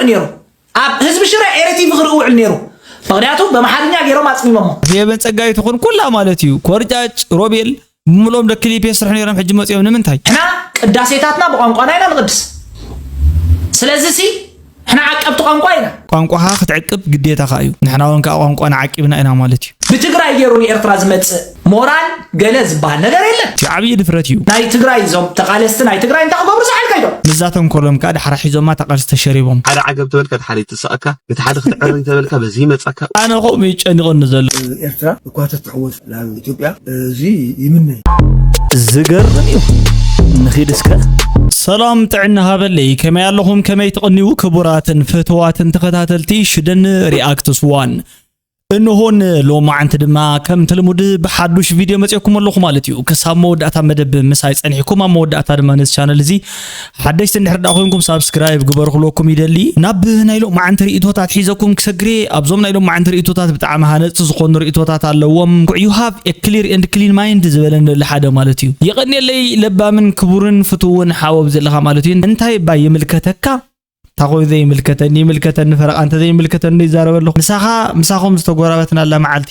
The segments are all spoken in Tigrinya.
ነይሩ። ኣብ ህዝቢ ሽረ ኤረቲቪ ክርኢ ውዕል ነይሩ። ምኽንያቱ በምሓርኛ ገይሮም ኣጽሚሞሞ። ፌቨን ጸጋይ ትኹን ኩላ ማለት እዩ። ኮርጫጭ፣ ሮቤል፣ ብምልኦም ዶ ክሊፕ የስርሑ ነይሮም፣ ሕጂ መጺኦም ንምንታይ? ንሕና ቅዳሴታትና ብቋንቋና ኢና ንቕድስ። ስለዚ ሲ ንሕና ዓቀብቲ ቋንቋ ኢና። ቋንቋኻ ክትዕቅብ ግዴታኻ እዩ። ንሕና እውን ከዓ ቋንቋና ዓቂብና ኢና ማለት እዩ። ብትግራይ ገይሩ ንኤርትራ ዝመጽእ ሞራል ገለ ዝበሃል ነገር የለን። እቲ ዓብዪ ድፍረት እዩ። ናይ ትግራይ እዞም ተቓለስቲ ናይ ትግራይ እንታይ ክገብሩ ሳሕል ከይዶም? ምዛ ተንኮሎም ከዓ ዳሕራ ሒዞማ ተቓልሲ ተሸሪቦም። ሓደ ዓገብ ተበልካ፣ እቲ ሓደ ይትስኣካ፣ እቲ ሓደ ክትዕሪ ተበልካ፣ በዚ ይመጻካ። ኣነ ከምኡ እዩ ጨኒቑኒ ዘሎ። ኤርትራ እኳ ተትሕወስ ናብ ኢትዮጵያ፣ እዚ ይምነ። ዝገርም እዩ። ንኺድ እስከ። ሰላም ጥዕና ሃበለይ። ከመይ ኣለኹም? ከመይ ትቕንዩ? ክቡራትን ፍትዋትን ተኸታተልቲ ሽደን ሪኣክትስ ዋን። እንሆን ሎማዓንቲ ድማ ከምቲ ልሙድ ብሓዱሽ ቪድዮ መፂኦኩም ኣለኹ ማለት እዩ። ክሳብ መወዳእታ መደብ ምሳይ ፀኒሕኩም፣ ኣብ መወዳእታ ድማ ነዚ ቻነል እዚ ሓደሽቲ እንድሕር ደኣ ኮይንኩም ሳብስክራይብ ግበሩ ክብለኩም ይደሊ። ናብ ናይ ሎማዓንቲ ርእይቶታት ሒዘኩም ክሰግሬ፣ ኣብዞም ናይ ሎማዓንቲ ርእይቶታት ብጣዕሚ ሃነፅቲ ዝኾኑ ርእይቶታት ኣለዎም። You have a clear and clean mind ዝበለኒ ዘሎ ሓደ ማለት እዩ። የቐንየለይ ለባምን ክቡርን ፍትውን ሓወብ ዘለኻ ማለት እዩ። እንታይ እባ ይምልከተካ? ታኾይ ዘይምልከተኒ ይምልከተኒ፣ ፈረቓ እንተ ዘይምልከተኒ ይዛረብ ኣለኹ። ምሳኻ፣ ምሳኹም ዝተጎራበትናላ መዓልቲ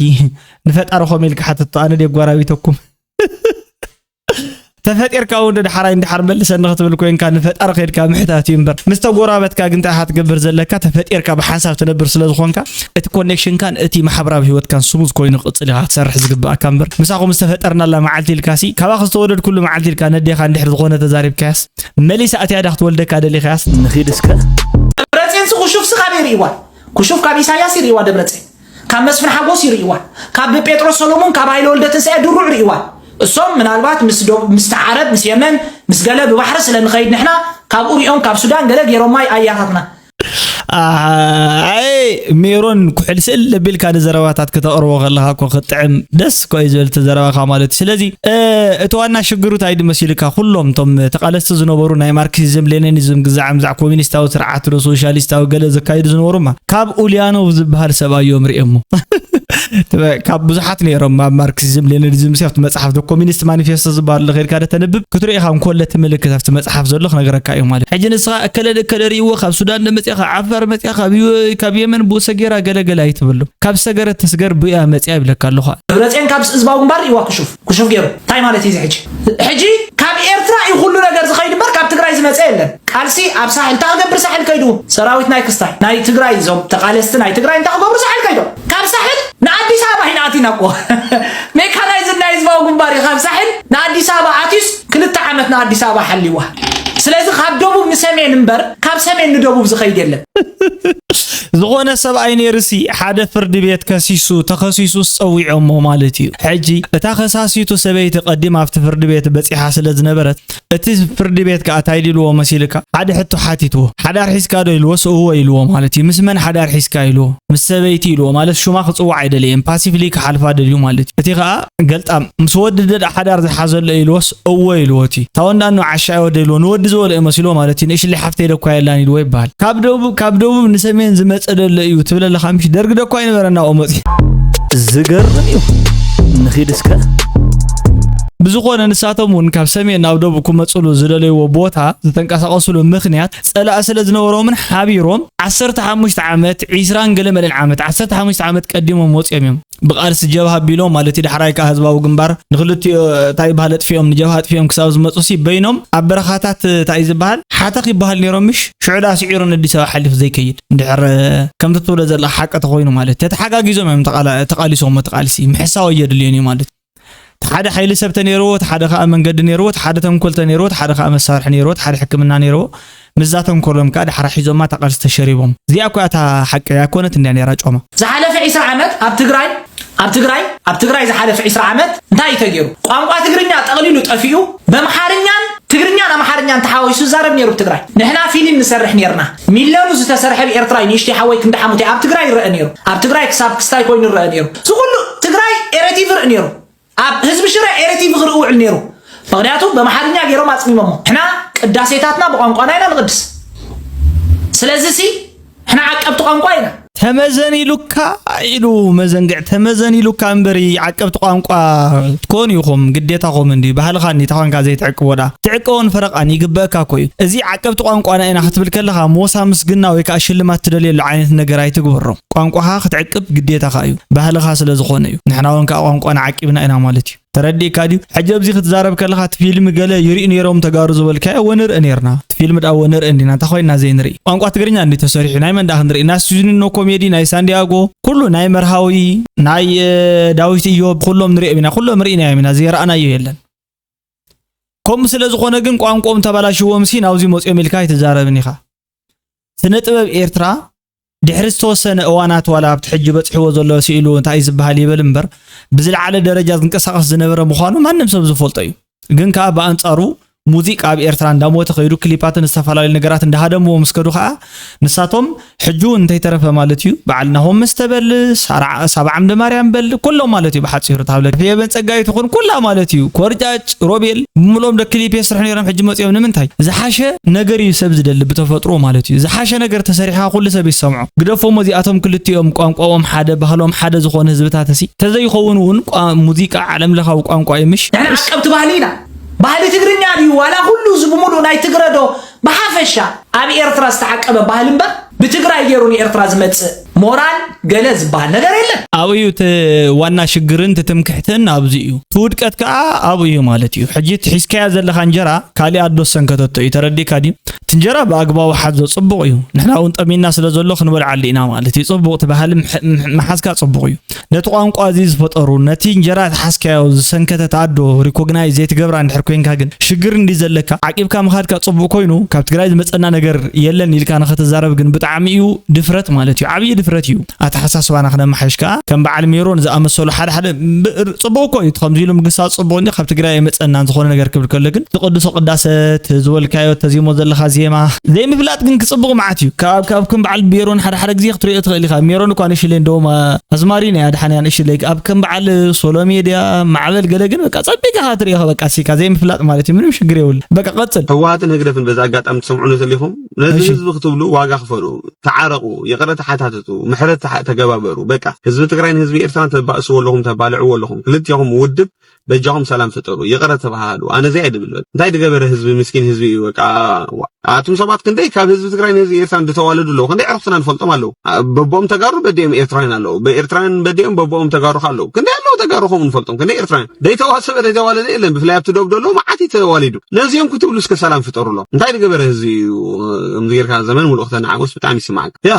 ንፈጣሪ ኮም ኢልካ ሓተቶ፣ ኣነ ድየ ኣጓራቢተኩም? ተፈጢርካ እውን ደሓራይ እንድሓር መልሰኒ ክትብል ኮይንካ ንፈጣሪ ከይድካ ምሕታት እዩ እምበር፣ ምስ ተጎራበትካ ግን እንታይ ኢኻ ትገብር ዘለካ? ተፈጢርካ ብሓንሳብ ትነብር ስለ ዝኾንካ እቲ ኮኔክሽንካን እቲ ማሕበራዊ ህይወትካን ስሙዝ ኮይኑ ክቕጽል ኢኻ ክትሰርሕ ዝግብኣካ እምበር፣ ምሳኹም ዝተፈጠርናላ መዓልቲ ኢልካሲ፣ ካባኺ ዝተወለድኩሉ መዓልቲ ኢልካ ነዴኻ እንድሕር ዝኾነ ተዛሪብካያስ፣ መሊሳ እቲኣ ዳ ክትወልደካ ደሊኻያስ? ንኺድ እስከ። ደብረፅዮንሲ ኩሹፍሲ ካበይ ይርእይዋ? ኩሹፍ ካብ ኢሳያስ ይርእይዋ ደብረፅዮን። ካብ መስፍን ሓጎስ ይርእይዋ። ካብ ጴጥሮስ ሰሎሞን፣ ካብ ሃይለ ወልደ ትንሳኤ ድሩዕ ርእይዋ። እሶም ምናልባት ምስ ዶ-፣ ምስ ዓረብ፣ ምስ የመን፣ ምስ ገለ ብባሕሪ ስለ ንኸይድ ንሕና፣ ካብኡ ሪኦም፣ ካብ ሱዳን ገለ ገይሮማ ኣያታትና። ኣይ፣ ሜሮን፣ ኩሕል ስእል ኣቢልካ ንዘረባታት ክተቕርቦ ከለኻ እኮ ክጥዕም ደስ እኮ እዩ ዝብል እቲ ዘረባኻ ማለት እዩ። ስለዚ፣ እ፣ እቲ ዋና ሽግሩ እንታይ ድዩ መሲልካ? ኩሎም እቶም ተቓለስቲ ዝነበሩ ናይ ማርክሲዝም፣ ሌኒኒዝም፣ ግዛዕ ምዛዕ ኮሚኒስታዊ ስርዓት ዶ ሶሻሊስታዊ ገለ ዘካይዱ ዝነበሩማ ካብ ኡልያኖቭ ዝበሃል ሰብኣይ እዮም ርእዮሞ። ካብ ብዙሓት ነይሮም ኣብ ማርክሲዝም፣ ሌኒኒዝም፣ ኣብቲ መጽሓፍ ዶ ኮሚኒስት ማኒፌስቶ ዝበሃል ኣሎ፣ ከይድካ ዶ ተንብብ፣ ክትርኢ ኢኻ እንኮለ እቲ ምልክት ኣብቲ መጽሓፍ ዘሎ ክነግረካ እዩ ማለት። ሕጂ ንስኻ እከለን እከለ ርእይዎ፣ ካብ ሱዳን ዶ መጽያ፣ ካብ ዓፋር መጽያ፣ ካብ ዩ-፣ ካብ የመን ብኡ ሰጌራ ገለ ገለ ኣይትብሉ። ካብ ሰገረት ተስገር ብያ መጽያ ይብለካ ኣለኹ። ደብረጽዮን ካብ ህዝባዊ ግንባር ርእይዋ ክሹፍ፣ ክሹፍ ገይሩ። እንታይ ማለት እዩ እዚ ሕጂ? ሕጂ ካብ ኤርትራ እዩ ኩሉ ነገር ዝኸይድ እምበር ካብ ትግራይ ዝመጸ የለን። ቃልሲ ኣብ ሳሕል እንታይ ክገብር ሳሕል ከይዱ? ሰራዊት ናይ ክስታይ፣ ናይ ትግራይ፣ እዞም ተቓለስቲ ናይ ትግራይ እንታይ ክገብሩ ሳሕል ከይዶም? ካብ ሳሕል ንኣዲስ ኣበባ ኢና ኣቲና እኮ። ሜካናይዝድ ናይ ህዝባዊ ግንባር እዩ ካብ ሳሕል ንኣዲስ ኣበባ ኣትዩስ ክልተ ዓመት ንኣዲስ ኣበባ ሓልይዋ። ስለዚ ካብ ደቡብ ንሰሜን እምበር ካብ ሰሜን ንደቡብ ዝኸይድ የለን። ዝኾነ ሰብኣይ ነይሩሲ ሓደ ፍርዲ ቤት ከሲሱ፣ ተኸሲሱስ ጸዊዖሞ ማለት እዩ። ሕጂ እታ ከሳሲቱ ሰበይቲ ቀዲም ኣብቲ ፍርዲ ቤት በጺሓ ስለ ዝነበረት፣ እቲ ፍርዲ ቤት ከኣ እንታይ ኢልዎ መሲልካ? ሓደ ሕቶ ሓቲትዎ። ሓዳር ሒዝካ ዶ ኢልዎስ እወ ኢልዎ ማለት እዩ። ምስ መን ሓዳር ሒዝካ ኢልዎ? ምስ ሰበይቲ ኢልዎ ማለት ሹማ ክጽዋዕ ኣይደለየን፣ ፓሲቭሊ ክሓልፋ ደልዩ ማለት እዩ። እቲ ከኣ ገልጣም ምስ ወዲ ደኣ ሓዳር ዝሓዘሎ ኢልዎስ እወ ኢልዎ። እቲ ታወንዳኖ ዓሻ ወደ ኢልዎ ንወዲ ዝበሎ እዩ መሲልዎ ማለት እዩ። ንእሽሊ ሓፍተይ ደኳ የላን ኢልዎ ይበሃል። ካብ ደቡብ፣ ካብ ደቡብ ንሰሜን ዝመጸ ደሎ እዩ ትብል ኣለኻ ምሽ? ደርጊ ደኳ ኣይነበረና ኣብኡ መጺኡ። ዝገርም እዩ። ንኺድ እስከ። ብዝኾነ ንሳቶም እውን ካብ ሰሜን ናብ ደቡብ ክመጽሉ ዝደለይዎ ቦታ ዝተንቀሳቐስሉ ምኽንያት ጸላኢ ስለ ዝነበሮምን ሓቢሮም ዓሰርተ ሓሙሽተ ዓመት፣ ዒስራን ገለ መለን ዓመት፣ ዓሰርተ ሓሙሽተ ዓመት ቀዲሞም ወጺኦም እዮም። ብቓልሲ ጀብሃ ኣቢሎም ማለት እዩ። ዳሕራይ ከኣ ህዝባዊ ግንባር ንክልቲኡ እንታይ ይበሃል ኣጥፊኦም፣ ንጀብሃ ኣጥፊኦም ክሳብ ዝመጹ ሲ በይኖም ኣብ በረኻታት እንታይ እዩ ዝበሃል ሓተኽ ይበሃል ነይሮም ምሽ? ሽዑ ደኣ ስዒሩ ንኣዲስ ኣበባ ሓሊፉ ዘይከይድ። እንድሕር ከምቲ ትብሎ ዘለኻ ሓቂ ተኾይኑ ማለት እዩ። ተተሓጋጊዞም እዮም ተቓላ-፣ ተቓሊሶም እቲ ቃልሲ። ምሕሳው ኣየድልዮን እዩ ማለት እዩ። እቲ ሓደ ሓይሊ ሰብ ተነይርዎ፣ እቲ ሓደ ከኣ መንገዲ ነይርዎ፣ እቲ ሓደ ተንኮል ተነይርዎ፣ እቲ ሓደ ከኣ መሳርሒ ነይርዎ፣ እቲ ሓደ ሕክምና ነይርዎ። ምስዛ ተንኮሎም ከኣ ዳሕራ ሒዞማ እታ ቃልሲ ተሸሪቦም። እዚኣ እኮ እያ እታ ሓቂ፣ ኣይኮነት እንድያ ነይራ ጮማ። ዝሓለፈ ዒስራ ዓመት ኣብ ትግራይ፣ ኣብ ትግራይ፣ ኣብ ትግራይ ዝሓለፈ ዒስራ ዓመት እንታይ እዩ ተገይሩ? ቋንቋ ትግርኛ ጠቕሊሉ ጠፊኡ፣ በምሓርኛን ትግርኛን ኣምሓርኛን ተሓዋዊሱ ዝዛረብ ነይሩ ኣብ ትግራይ። ንሕና ፊልም ንሰርሕ ነይርና። ሚለኑ ዝተሰርሐ ብኤርትራዊ ንእሽተይ ሓወይ ክንዲ ሓሙተይ ኣብ ትግራይ ይረአ ነይሩ። ኣብ ትግራይ ክሳብ ክስታይ ኮይኑ ይረአ ነይሩ። እዚ ኩሉ ትግራይ ኤረቲቪ ይርኢ ነይሩ። ኣብ ህዝቢ ሽረ ኤረቲቪ ክርኢ ውዕል ነይሩ። ምኽንያቱ በምሓርኛ ገይሮም ኣጽሚሞሞ። ንሕና ቅዳሴታትና ብቋንቋና ኢና ንቕድስ። ስለዚ ሲ ንሕና ዓቀብቲ ቋንቋ ኢና። ተመዘን ኢሉካ ኢሉ መዘንግዕ፣ ተመዘን ኢሉካ እምበሪ፣ ዓቀብቲ ቋንቋ ትኮኑ ኢኹም፣ ግዴታኹም እንዲ። ባህልኻ እንዲ ተኾንካ ዘይትዕቅቦ ደኣ፣ ትዕቀቦን ፈረቓን ይግበእካ እኮ እዩ። እዚ ዓቀብቲ ቋንቋና ኢና ክትብል ከለኻ፣ ሞሳ ምስግና ወይ ከዓ ሽልማት ትደልየሉ ዓይነት ነገር ኣይትግበሮ። ቋንቋኻ ክትዕቅብ ግዴታኻ እዩ፣ ባህልኻ ስለ ዝኾነ እዩ። ንሕና እውን ከዓ ቋንቋና ዓቂብና ኢና ማለት እዩ። ተረዲእካ ድዩ? ሕጂ ኣብዚ ክትዛረብ ከለኻ፣ እቲ ፊልም ገለ ይርእዩ ነይሮም ተጋሩ ዝበልካዮ፣ ወንርኢ ነይርና። እቲ ፊልም ደኣ ወንርኢ እንዲና፣ እንታይ ኮይና ዘይንርኢ? ቋንቋ ትግርኛ እንዲ ተሰሪሑ፣ ናይ መን ደኣ ክንርኢ? ናይ ሱዚኒኖ ኮሜዲ፣ ናይ ሳንዲያጎ፣ ኩሉ፣ ናይ መርሃዊ፣ ናይ፣ እ፣ ዳዊት እዮብ፣ ኩሎም ንሪኦም ኢና። ኩሎም ርኢናዮም ኢና፣ ዘይረኣናዮ የለን። ከምኡ ስለ ዝኾነ ግን ቋንቋኦም ተባላሽዎም ሲ ናብዚ መፂኦም ኢልካ ኣይትዛረብን ኢኻ። ስነ ጥበብ ኤርትራ ድሕሪ ዝተወሰነ እዋናት ዋላ ኣብቲ ሕጂ በፂሕዎ ዘሎ ስኢሉ እንታይ እዩ ዝበሃል ይበል እምበር፣ ብዝለዓለ ደረጃ ዝንቀሳቐስ ዝነበረ ምዃኑ ማንም ሰብ ዝፈልጦ እዩ። ግን ከኣ ብኣንጻሩ ሙዚቃ ኣብ ኤርትራ እንዳሞተ ከይዱ፣ ክሊፓትን ዝተፈላለዩ ነገራት እንዳሃደምዎ ምስ ከዱ ከኣ ንሳቶም ሕጂ እውን እንተይተረፈ ማለት እዩ በዓል ናሆም መስተ በል፣ ሳራ-፣ ሳባ ዓምደ ማርያም በል፣ ኩሎም ማለት እዩ ብሓጺሩ ታብለ የበን ጸጋይ ትኹን ኩላ ማለት እዩ ኮርጫጭ ሮቤል ብምልኦም ዶ ክሊፕ የስርሑ ነይሮም፣ ሕጂ መጺኦም ንምንታይ? ዝሓሸ ነገር እዩ ሰብ ዝደሊ ብተፈጥሮ ማለት እዩ። ዝሓሸ ነገር ተሰሪሕካ ኩሉ ሰብ ይሰምዖ። ግደፎም እዚኣቶም ክልቲኦም ቋንቋኦም ሓደ ባህሎም ሓደ ዝኾነ ህዝብታት እሲ ተዘይኸውን እውን ቋ-፣ ሙዚቃ ዓለም ለኻዊ ቋንቋ እዩ ምሽ? ንሕና ዓቀብቲ ባህሊ ኢና። ባህሊ ትግርኛ ድዩ ዋላ ኩሉ እዚ ብምሉእ ናይ ትግረ ዶ? ብሓፈሻ ኣብ ኤርትራ ዝተዓቀበ ባህሊ እምበር ብትግራይ ገይሩ ንኤርትራ ዝመጽእ ሞራል ገለ ዝበሃል ነገር የለን። ኣብኡ እዩ እቲ ዋና ሽግርን እቲ ትምክሕትን ኣብዚ እዩ። እቲ ውድቀት ከኣ ኣብኡ እዩ ማለት እዩ። ሕጂ እቲ ሒዝካያ ዘለኻ እንጀራ ካሊእ ኣዶ ዝሰንከተቶ እዩ። ተረዲእካ ድዩ? እቲ እንጀራ ብኣግባቡ ሓዞ ጽቡቕ እዩ። ንሕና እውን ጠሚና ስለ ዘሎ ክንበልዓሉ ኢና ማለት እዩ። ጽቡቕ እቲ ባህሊ ምሕ-፣ ምሕ-፣ ምሓዝካ ጽቡቕ እዩ። ነቲ ቋንቋ እዚ ዝፈጠሩ፣ ነቲ እንጀራ ተሓዝካዮ ዝሰንከተት ኣዶ ሪኮግናይዝ ዘይትገብራ እንድሕር ኮይንካ ግን ሽግር እንዲ ዘለካ ዓቂብካ ምኻድካ ጽቡቕ ኮይኑ፣ ካብ ትግራይ ዝመጸና ነገር የለን ኢልካ ንኸተዛረብ ግን ብጣዕሚ እዩ ድፍረት ማለት እዩ። ዓብዪ ድፍረት እዩ። ኣተሓሳስባና ክነመሓይሽ ከኣ ከም በዓል ሜሮን ዝኣመሰሉ ሓደ ሓደ ብ-፣ ጽቡቕ እኮ እዩ። ከምዚ ኢሉ ምግሳጽ ጽቡቕ እንዲ ካብ ትግራይ ኣይመጸናን ዝኾነ ነገር ክብል ከሎ ግን ዝቅድሶ ቅዳሰ ዝበልካዮ ተዚሞ ዘለኻ ዜማ ዘይምፍላጥ ግን ክጽብቕ መዓት እዩ። ካብ፣ ካብ ከም በዓል ሜሮን ሓደ ሓደ ግዜ ክትሪኦ ትኽእል ኢኻ። ሜሮን እኳ ንእሽለይ እንደውም ኣዝማሪ ናይ ኣድሓንያ ንእሽለይ ኣብ ከም በዓል ሶሎሜ ድያ ማዕበል ገለ ግን በቃ ጸቢቕካ ትሪኦ በቃ ሲካ ዘይምፍላጥ ማለት እዩ። ምንም ሽግር የብሉ። በቃ ቀጽል። ህወሓትን ህግደፍን በዚ ኣጋጣሚ ትሰምዑ እንተሊኹም ነዚ እሺ። ህዝቢ ክትብሉ ዋጋ ክፈሉ፣ ተዓረቑ፣ ይቕረ ተሓታተቱ፣ ምሕረት ተሓ-፣ ተገባበሩ። በቃ ህዝቢ ትግራይን ህዝቢ ኤርትራን ተባእስዎ ኣለኹም፣ ተባልዕዎ ኣለኹም። ክልቲኹም ውድብ በጃኹም ሰላም ፍጠሩ፣ ይቕረ ተባሃሉ። ኣነ እዚኣ እየ ድብል። በቃ እንታይ ድገበረ ህዝቢ፣ ምስኪን ህዝቢ እዩ። በቃ ዋ-፣ ኣቱም ሰባት ክንደይ ካብ ህዝቢ ትግራይ ንህዝቢ ኤርትራ እንድተዋለዱ ኣለዉ። ክንደይ ዕርኽትና ንፈልጦም ኣለዉ። ኣ-፣ በቦኦም ተጋሩ በዲኦም ኤርትራውያን ኣለዉ። በኤርትራውያን በዲኦም በቦኦም ተጋሩ ከ ኣለዉ። ክንደይ ኣለዉ ተጋሩ ከምኡ ንፈልጦም። ክንደይ ኤርትራውያን። ደይተዋሰበ ደይተዋለደ የለን። ብፍላይ ኣብቲ ዶብ ደሎ መዓት እዩ ተዋሊዱ። ነዚኦም ክትብሉ እስከ ሰላም ፍጠሩሎም። እንታይ ድገበረ ህዝቢ እዩ? ከምዚ ጌርካ ዘመን ሙሉእ ክተነዓውስ ብጣዕሚ ይስማዓካ። ያ፣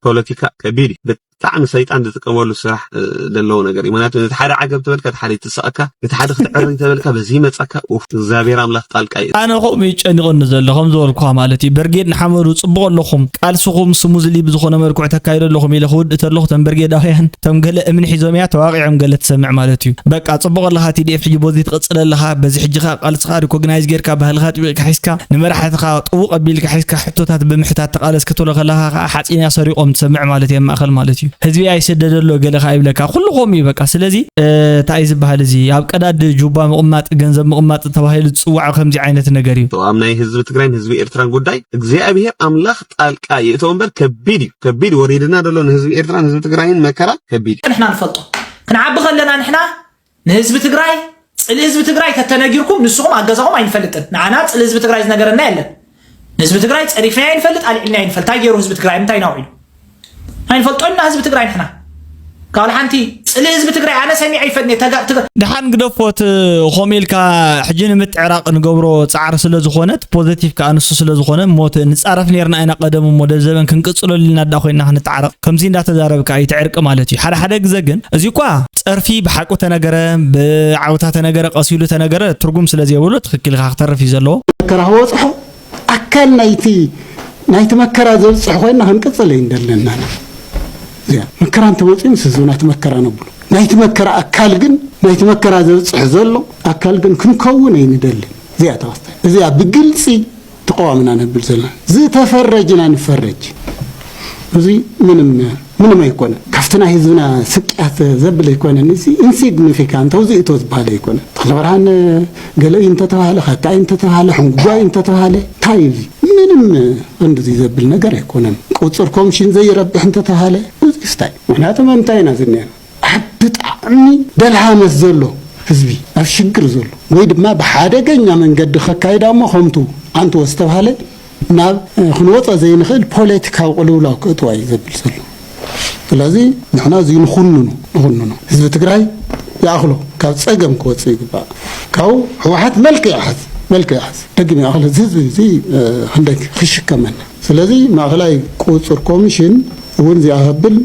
ፖለቲካ ከቢድ እዩ። ብጣዕሚ ሰይጣን ዝጥቀመሉ ስራሕ፣ እ፣ ዘለዎ ነገር እዩ። ምክንያቱ ነቲ ሓደ ዓገብ ተበልካ፣ እቲ ሓደ ይትስኣካ፣ እቲ ሓደ ክትዕሪ ተበልካ፣ በዚ ይመጻካ። ኡፍ፣ እግዚኣብሔር ኣምላኽ ጣልቃ እዩ። ኣነ ከምኡ እዩ ጨኒቐኒ ዘሎ፣ ከም ዝበልኩኻ ማለት እዩ። በርጌድ ንሓመዱ ጽቡቕ ኣለኹም፣ ቃልስኹም ስሙዝሊ ብዝኾነ መልክዑ ተካይዶ ኣለኹም ኢለ ክውድእ ተለኹ፣ እቶም በርጌዳውያን፣ እቶም ገለ እምኒ ሒዞም እያ ተዋቒዖም ገለ ትሰምዕ ማለት እዩ። በቃ ጽቡቕ ኣለኻ፣ ቲ ዲ ኤፍ ሕጂ በዚ ትቕጽል ኣለኻ፣ በዚ ሕጂ ኸኣ ቃልስኻ ሪኮግናይዝ ጌርካ፣ ባህልኻ ጥቢቕካ ሒዝካ፣ ንመራሕትኻ ጥውቕ ኣቢልካ ሒዝካ፣ ሕቶታት ብምሕታት ተቓለስ ክትብሎ ከለኻ ኸኣ ሓጺን እያ ሰሪቖም ትሰምዕ ማለት እየ፣ ኣብ ማእኸል ማለት እዩ። ህዝቢ ኣይስደድ ኣሎ ገለ ከኣ ይብለካ። ኩሉ ከምኡ እዩ በቃ። ስለዚ፣ እ፣ እንታይ እዩ ዝበሃል እዚ? ኣብ ቀዳድ ጁባ ምቕማጥ፣ ገንዘብ ምቕማጥ ተባሂሉ ዝጽዋዕ ከምዚ ዓይነት ነገር እዩ። ኣብ ናይ ህዝቢ ትግራይን ህዝቢ ኤርትራን ጉዳይ እግዚኣብሔር ኣምላኽ ጣልቃ ይእተው እምበር ከቢድ እዩ። ከቢድ ወሪድና ዘሎ ንህዝቢ ኤርትራን ህዝቢ ትግራይን መከራ ከቢድ እዩ። ንሕና ንፈልጦ። ክንዓቢ ከለና ንሕና ንህዝቢ ትግራይ፣ ጽልኢ ህዝቢ ትግራይ ተተነጊርኩም ንስኹም ኣገዛኹም ኣይንፈልጥን። ንዓና ጽልኢ ህዝቢ ትግራይ ዝነገረና የለን። ንህዝቢ ትግራይ ጸሪፍናዮ ኣይንፈልጥ፣ ኣልዒልናዮ ኣይንፈልጥ። እንታይ ገይሩ ህዝቢ ትግራይ? እንታይ ናውዒሉ? ኣይንፈልጦ ኢና ህዝቢ ትግራይ ንሕና። ካብ ሓንቲ ጽልኢ ህዝቢ ትግራይ ኣነ ሰሚዐ ይፈጥኒ ተጋ-፣ ትግ-፣ ደሓን ግደፎት፣ ኾም ኢልካ ሕጂ ንምትዕራቕ ንገብሮ ጻዕሪ ስለ ዝኾነ፣ እቲ ፖዘቲቭ ከኣ ንሱ ስለ ዝኾነ፣ እሞ እቲ ንጻረፍ ኔርና ኢና ቀደም፣ እሞ ደብ ዘበን ክንቅጽለሉ ኢልና ደኣ ኮይንና ክንተዓረቕ። ከምዚ እንዳተዛረብካ እዩ እቲ ዕርቂ ማለት እዩ። ሓደ ሓደ ግዘ ግን እዚ እኳ ጸርፊ ብሓቁ ተነገረ፣ ብዓውታ ተነገረ፣ ቀስ ኢሉ ተነገረ፣ ትርጉም ስለ ዘየብሉ ትኽክል ኢኻ፣ ክተርፍ እዩ ዘለዎ። መከራ ክበጽሖ ኣካል ናይቲ፣ ናይቲ መከራ ዘብጽሕ ኮይንና ክንቅጽል እዩ እንደለና። እዚኣ መከራ እንተመጺኡ ምስ ህዝብና እቲ መከራ ነብሉ። ናይቲ መከራ ኣካል ግን፣ ናይቲ መከራ ዘብጽሕ ዘሎ ኣካል ግን ክንከውን ኣይንደልን። እዚኣ ተዋስታ። እዚኣ ብግልጺ ተቃዋምና ነብል ዘለና። ዝተፈረጅና ንፈረጅ። እዚ ምንም፣ ምንም ኣይኮነ። ካብቲ ናይ ህዝብና ስቅያት ዘብል ኣይኮነን። እዚ ኢንሲግኒፊካንት፣ ውፅኢቶ ዝበሃል ኣይኮነ። ተኽለብርሃን ገለ እዩ እንተተባሃለ፣ ካካ እዩ እንተተባሃለ፣ ሕንጉጓ እዩ እንተተባሃለ፣ እንታይ እዩ እዚ? ምንም ምንም እንደዚ ዘብል ነገር ኣይኮነን። ቁፅር ኮሚሽን ዘይረብሕ እንተተባሃለ እዚ ስታይ ምክንያቱ መምታይ ኢና ዝኒአን ኣብ ብጣዕሚ ደልሃመት ዘሎ ህዝቢ ኣብ ሽግር ዘሎ ወይ ድማ ብሓደገኛ መንገዲ ከካይዳ እሞ ከምቱ ኣንትዎ ዝተባሃለ ናብ ክንወፀ ዘይንኽእል ፖለቲካዊ ቅልውላው ክእትዋ እዩ ዘብል ዘሎ። ስለዚ ንሕና እዚ ንኹንኑ ንኹንኑ ህዝቢ ትግራይ ይኣኽሎ ካብ ፀገም ክወፅእ ይግባእ። ካብኡ ህወሓት መልክ ይሓዝ መልክ ይሓዝ ደግም ይኣኽሎ እዚ ህዝቢ እዚ ክንደይ ክሽከመና። ስለዚ ማእኸላይ ቁፅር ኮሚሽን እውን እዚኣ ከብል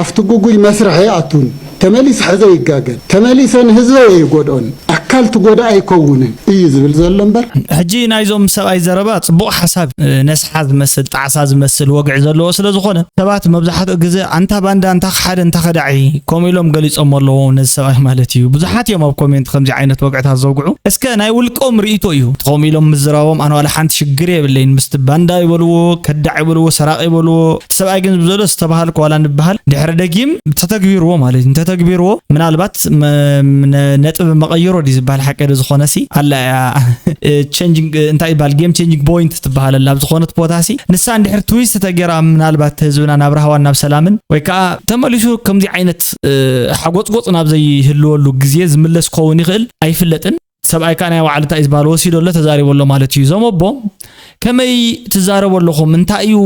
ኣብቲ ጉጉይ መስርሐ ኣቱን ተመሊሰ ሕዘ ይጋገል ተመሊሰ ንህዝበ ይጎድኦን ኣካል ትጎዳ ኣይከውንን እዩ ዝብል ዘሎ እምበር። ሕጂ ናይዞም ሰብኣይ ዘረባ ፅቡቕ ሓሳብ ነስሓ ዝመስል ጣዕሳ ዝመስል ወግዒ ዘለዎ ስለ ዝኾነ ሰባት መብዛሕትኡ ግዜ ኣንታ ባንዳ ኣንታ ክሓደ እንታ ከዳዒ ከምኡ ኢሎም ገሊፆም ኣለዎ ነዚ ሰብኣይ ማለት እዩ። ብዙሓት እዮም ኣብ ኮሜንት ከምዚ ዓይነት ወግዕታት ዘውግዑ። እስከ ናይ ውልቆም ርእይቶ እዩ ከምኡ ኢሎም ምዝራቦም ኣነ ዋላ ሓንቲ ሽግር የብለይን ምስቲ ባንዳ ይበልዎ ከዳዕ ይበልዎ ሰራቂ ይበልዎ እቲ ሰብኣይ ግን ዝበሎ ዝተባሃልኩ ዋላ ንበሃል ድሕሪ ደጊም ተተግቢርዎ ማለት እዩ እንተተግቢርዎ ምናልባት ነጥብ መቐይሮ ድዩ ዝበሃል ሓቂ ዶ ዝኾነ ሲ ኣላ እያ changing እንታይ ይበሃል game changing point ትበሃል ኣላ ኣብ ዝኾነት ቦታ ሲ ንሳ እንድሕር twist ተገይራ ምናልባት ህዝብና ናብ ራህዋን ናብ ሰላምን ወይ ከዓ ተመሊሱ ከምዚ ዓይነት ሓጎፅጎፅ ናብ ዘይህልወሉ ግዜ ዝምለስ ክኸውን ይኽእል ኣይፍለጥን ሰብኣይ ከዓ ናይ ባዕሉ እንታይ እዩ ዝበሃል ወሲዶ ኣሎ ተዛሪቡ ኣሎ ማለት እዩ እዞም ኣቦ ከመይ ትዛረቡ ኣለኹም እንታይ እዩ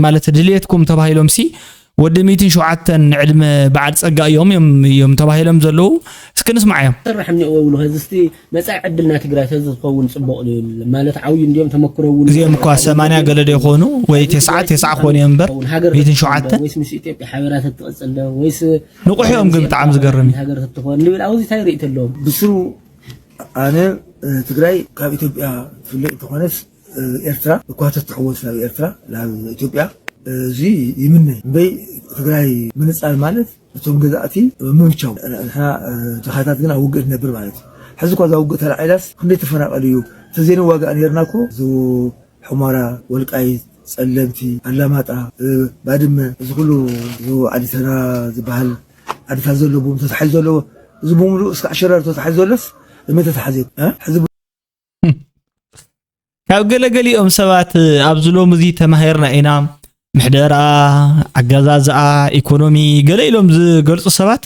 ማለት ድልየትኩም ተባሂሎም ሲ ወዲ ሚእትን ሸውዓተን ዕድመ በዓል ፀጋ እዮም እዮም እዮም ተባሂሎም ዘለዉ እስኪ ንስማዕ እዮም ሰርሕ እኒኦ ይብሉ ከዚ እስቲ መፃኢ ዕድልና ትግራይ ተዝኸውን ፅቡቕ ይብል ማለት ዓብዩ እንዲኦም ተመክሮ እውን እዚኦም እኳ ሰማንያ ገለ ዶ ይኾኑ ወይ ተስዓ ተስዓ ክኾኑ እዮም እምበር ሚእትን ሸውዓተን ወይስ ምስ ኢትዮጵያ ሓበራ ተትቕፅል ዶ ወይስ ንቑሕ እዮም ግን ብጣዕሚ ዝገርም እዩ ሃገር ተትኾን ንብል ኣብዚ እንታይ ርኢ ተለዎም ብስሩ ኣነ ትግራይ ካብ ኢትዮጵያ ትፍለይ እንተኾነስ ኤርትራ እኳ ተትሕወስ ናብ ኤርትራ ናብ ኢትዮጵያ እዚ ይምነ እምበይ ትግራይ ምንፃል ማለት እቶም ገዛእቲ ምምቻው ንሕና ድኻታት ግን ኣብ ውግእ ትነብር ማለት እዩ ሕዚ እኳ እዛ ውግእ ተላዒላስ ክንደይ ተፈናቐል እዩ ተዘይንዋጋእ ነርና እኮ እዚ ሑመራ ወልቃይት ጸለምቲ ኣላማጣ ባድመ እዚ ኩሉ እዚ ዓዲተና ዝበሃል ዓድታት ዘለዎ ተታሒዙ ዘለዎ እዚ ብምሉእ እስካዕ ሽረር ተታሒዙ ዘሎስ እመ ተታሓዘ ሕዚ ካብ ገለገሊኦም ሰባት ኣብዚ ሎሚ እዚ ተማሂርና ኢና ምሕደራ ኣገዛዝኣ ኢኮኖሚ ገለ ኢሎም ዝገልፁ ሰባት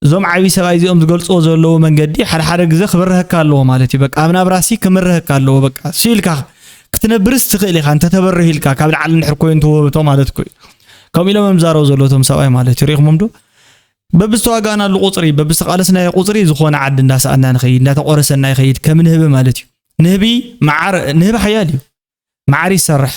እዞም ዓብዪ ሰብኣይ እዚኦም ዝገልፅዎ ዘለዉ መንገዲ ሓደ ሓደ ግዜ ክበርሀካ ኣለዎ ማለት እዩ በቃ ኣብ ናብራሲ ክምርሀካ ኣለዎ በቃ ሲ ኢልካ ክትነብርስ ትኽእል ኢኻ እንተተበርህ ኢልካ ካብ ላዕሊ እንድሕር ኮይኑ ትወህብቶ ማለት እኮ እዩ ከምኡ ኢሎም እዮም ዝዛረቡ ዘለዉ እቶም ሰብኣይ ማለት እዩ ሪኢኹሞም ዶ በብዝተዋጋእናሉ ቁፅሪ በብዝተቓለስናዮ ቁፅሪ ዝኾነ ዓዲ እንዳሰኣና ንኸይድ እንዳተቆረሰና ይኸይድ ከም ንህቢ ማለት እዩ ንህቢ መዓር ንህቢ ሓያል እዩ መዓር ይሰርሕ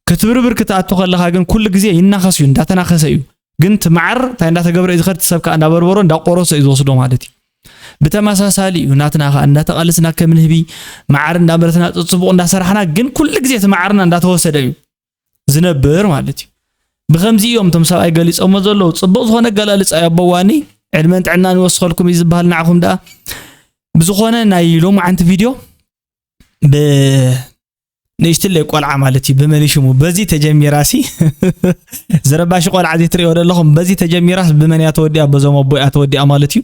ክትብርብር ክትኣቱ ከለኻ ግን ኩሉ ግዜ ይናኸስ እዩ እንዳተናኸሰ እዩ ግን እቲ መዓር እንታይ እንዳተገብረ እዩ ዝኸድ ሰብ ከዓ እንዳበርበሮ እንዳቆረሶ እዩ ዝወስዶ ማለት እዩ ብተመሳሳሊ እዩ ናትና ከዓ እንዳተቓለስና ከም ንህቢ መዓር እንዳምረትና ፅፅቡቕ እንዳሰራሕና ግን ኩሉ ግዜ እቲ መዓርና እንዳተወሰደ እዩ ዝነብር ማለት እዩ ብኸምዚ እዮም እቶም ሰብኣይ ገሊፆሞ ዘለዉ ፅቡቕ ዝኾነ ኣገላልፃ እዩ ኣቦዋኒ ዕድመን ጥዕናን ይወስኸልኩም እዩ ዝበሃል ንዓኹም ደኣ ብዝኾነ ናይ ሎማዓንቲ ቪድዮ ብ ንእሽትለይ ቆልዓ ማለት እዩ ብመን ሽሙ በዚ ተጀሚራ ሲ ዝረባሽ ቆልዓ እዚ ትሪኦ ዘለኹም በዚ ተጀሚራስ ብመን እያ ተወዲኣ በዞም ኣቦ እያ ተወዲኣ ማለት እዩ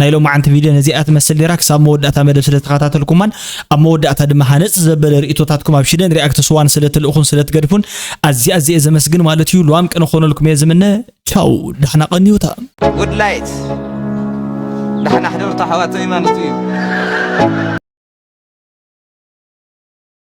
ናይ ሎማዓንቲ ቪድዮ ነዚኣ ትመስል ኔራ ክሳብ መወዳእታ መደብ ስለ ተኸታተልኩማን ኣብ መወዳእታ ድማ ሃነፅ ዘበለ ርእቶታትኩም ኣብ ሽደን ሪኣክት ስዋን ስለ ትልእኹን ስለ ትገድፉን ኣዝየ ኣዝየ ዘመስግን ማለት እዩ ልዋም ቅነ ክኾነልኩም እየ ዝምነ ቻው ዳሕና ቀንዩታ Good light ዳሕና ሕደርታ ኣሕዋተይ ማለት እዩ